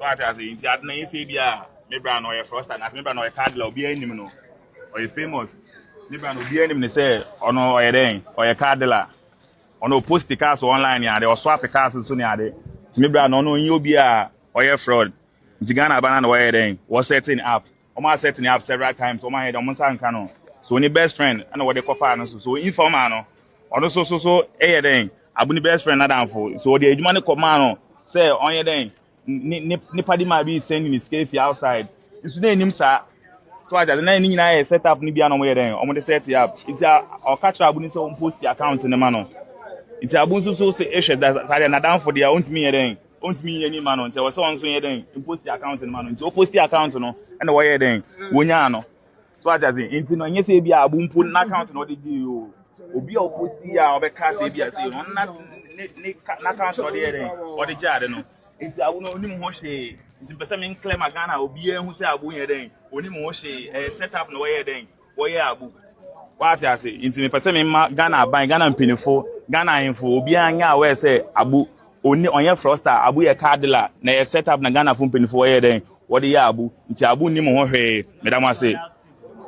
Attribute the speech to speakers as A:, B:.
A: So ate ase? Nti ade na yɛsɛ bi a me bra no ɔyɛ fraudster na me bra no ɔyɛ car dealer, obiara anim no. Ɔyɛ famous. Me bra no, obiara anim ne sɛ ɔno ɔyɛ dɛn? Ɔyɛ car dealer. Ɔno ɔpost cars online ne ade, ɔswap cars nso ne ade. Nti me bra no, ɔno ɔnyɛ obi a ɔyɛ fraud. Nti Ghana aba na wɔyɛ dɛn? Wɔ setting up. Ɔmo setting up several times. Ɔmo ayɛ dɛ ɔmo nsa nka no. So ne best friend ɛna wɔde kɔfaa no so. So informer no, ɔno so ɛyɛ dɛn? Abu ne best friend nadamfo. So ɔde adwuma no kɔmaa no sɛ ɔnyɛ dɛn? Ne nipa di maa bi send ne sika fi outside. Nso na enim saa. So ati ase, na ne nyinaa yɛ set up ne bi a na ɔmo yɛ dɛn? Ɔmo de set up. Nti ɔka kyerɛ Abu ne sɛ ɔmo post account ne ma no. Nti Abu nso so sɛ ehwɛ da saa deɛ, nadamfo deɛ, ɔntumi yɛ dɛn? Ɔntumi yɛ ni ma no. Nti ɛwɔ sɛ ɔno nso yɛ dɛn? Post account ne ma no. Nti ɔpost account no, ɛna wɔyɛ dɛn? Wɔnyaa no. So ati ase, nti no ɛnyɛ sɛ ebi a Abu mpo n'account na ɔde gye o. Obi a ɔpost yi a ɔbɛka sɛ ebi a sɛ ɔno na ne n'account na ɔde yɛ dɛn? Ɔde gye ade no. Nti Abu no onim ho hwee. Nti mpɛ sɛ me nclear ma Ghana obiara hu sɛ Abu yɛ dɛn? Onim ho hwee. Ɛyɛ set up na wɔyɛ dɛn? Wɔyɛ Abu. Wate ase? Nti mepɛ sɛ mema Ghana aban, Ghana mpanyinfo, Ghana ahemfo, obiara nyɛ aware sɛ Abu oni ɔnyɛ fraudster. Abu yɛ car dealer na yɛ set up na Ghana fo mpanyinfo wɔyɛ dɛn? Wɔde yɛ Abu. Nti Abu nim ho hwee. Meda mo ase.